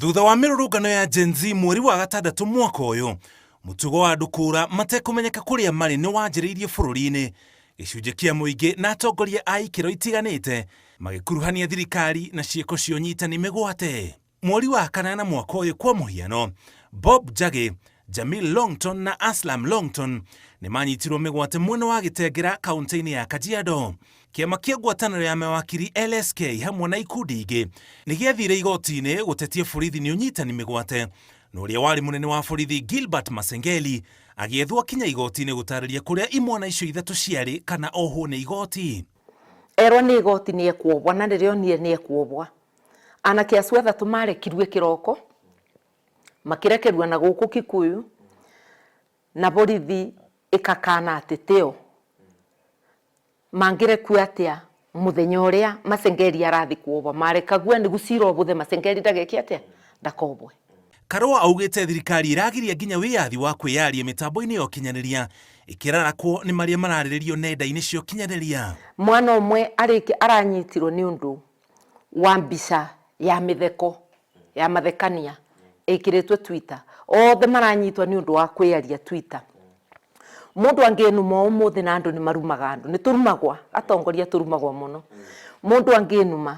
Thutha wa mĩrũrũngano ya Gen Z mweri wa gatandatũ mwaka ũyũ, mũtugo wa andũ kũũra matekũmenyeka kũrĩa marĩ nĩ wanjĩrĩirie bũrũri-inĩ. Gĩcunjĩ kĩa mũingĩ na atongoria a ikĩro itiganĩte magĩkuruhania thirikari na ciĩko cia ũnyitani mĩgwate. Mweri wa kanana mwaka ũyũ kwa mũhiano, Bob Njagi, Jamil Longton na Aslam Longton nĩ manyitirwo mĩgwate mwena wa Gĩtengera kaũntĩ-inĩ ya Kajiado. Kĩama kĩa ngwatanĩro ya mawakiri LSK hamwe na ikundi ingĩ nĩ gĩathire igoti-inĩ gũtetia borithi nĩ ũnyitani mĩgwate na ũrĩa warĩ mũnene wa borithi Gilbert Masengeli agĩethwo akinya igoti-inĩ gũtarĩria kũrĩa imwana icio ithatũ ciarĩ kana ohwo nĩ igoti. Erwo nĩ igoti nĩ ekuohwo na rĩrĩa onire nĩ ekuohwo anake acio athatũ marekirie kĩroko makĩrekerua na gũkũ Kikuyu na borithi ĩkakana atĩ tĩo mangĩrekua atĩa mũthenya ũrĩa Masengeri arathi kuohwo marekagua nĩguo cira ũbũthe Masengeri ndageke atĩa ndakohwe. Karũa augĩte thirikari ĩragiria nginya wĩyathi wa kwĩyaria mĩtambo-inĩ ya ũkinyanĩria ĩkĩrarakwo nĩ marĩa mararĩrĩrio nenda-inĩ cia ũkinyanĩria. Mwana ũmwe arĩki aranyitirwo nĩ ũndũ wa mbica ya mĩtheko ya mathekania ĩkĩrĩtwo Twitter. Othe maranyitwo nĩ ũndũ wa kwĩyaria Twitter. Mũndũ angĩnuma ũmũthĩ na andũ nĩ marumaga andũ, nĩ tũrumagwa, atongoria tũrumagwo mũno. Mũndũ angĩnuma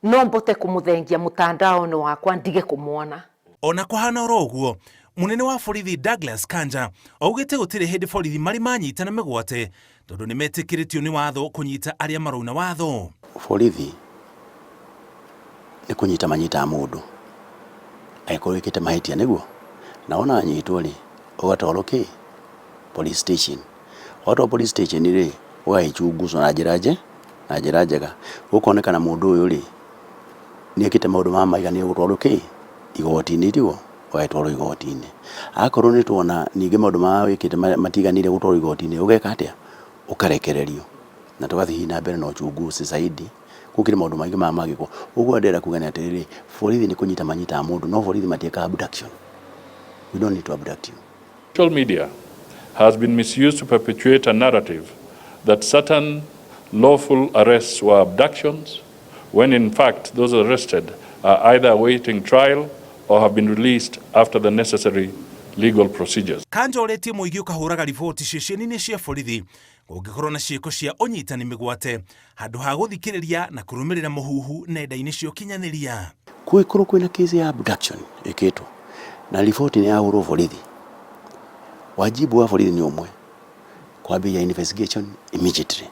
no mbote kũmũthengia mũtandao-inĩ wakwa ndige kũmwona. Ona kũhana oro ũguo, mũnene wa borithi Douglas Kanja augĩte gũtirĩ hĩndĩ borithi marĩ manyitana mĩgwate tondũ nĩ metĩkĩrĩtio nĩ watho kũnyita arĩa marauna watho. Borithi nĩ kũnyita manyitaga mũndũ angĩkorwo wĩkĩte mahĩtia nĩguo, na wona wanyitwo rĩ, ũgatwarwo kĩ? Police station. Watwarwo police station rĩ, ũgagĩchunguzwo na njĩra nje, na njĩra njega, gũkonekana mũndũ ũyũ rĩ, nĩ ekĩte maũndũ ma maiganĩire gũtwarwo kĩ? Igoti-inĩ tiguo? Ũgagĩtwarwo igoti-inĩ. Akorwo nĩ tuona ningĩ maũndũ marĩa wĩkĩte matiganĩire gũtwarwo igoti-inĩ, ũgeka atĩa? Ũkarekererio na tũgathiĩ hihi na mbere na uchunguzi zaidi, gũkĩrĩ maũndũ maingĩ marĩa mangĩkwo. Ũguo ndĩrenda kuga nĩ atĩrĩrĩ, borithi nĩ kũnyita manyitaga mũndũ, no borithi matiĩkaga abduction. We don't need to abduct you. Social media has been misused to perpetuate a narrative that certain lawful arrests were abductions, when in fact those arrested are either awaiting trial or have been released after the necessary legal procedures. Kanja ũrĩtie mũingĩ ũkahũraga riboti ceceni-inĩ cia borithi kũngĩkorwo na ciĩko cia ũnyitani mĩgwate handũ ha gũthikĩrĩria na kũrũmĩrĩra mũhuhu nenda-inĩ cia ũkinyanĩria. Kũngĩkorwo kwĩna case ya abduction ĩkĩtwo na riboti nĩ yahũrwo borithi, wajibu wa borithi nĩ ũmwe, kwambĩrĩria investigation immediately.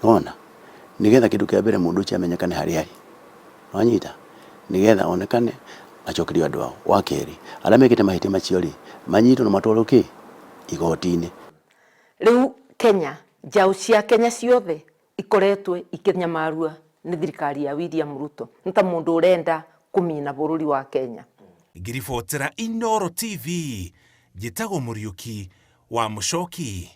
Nĩwona? Nĩgetha kĩndũ kĩa mbere mũndũ ũcio amenyekane harĩa arĩ. Nĩwanyita? Nĩgetha onekane acokerio andũ ao. Wa kerĩ, arĩa mekĩte mahĩtia macio rĩ, manyitwo na matwarwo kĩ? Igoti-inĩ. Rĩu Kenya, njaũ cia Kenya ciothe ikoretwo ikĩnyamarua nĩ thirikari ya William Ruto. Nĩ ta mũndũ ũrenda kũmina bũrũri wa Kenya. Ngĩribotera Inooro TV, njĩtagwo Mũriũki wa Mũchoki.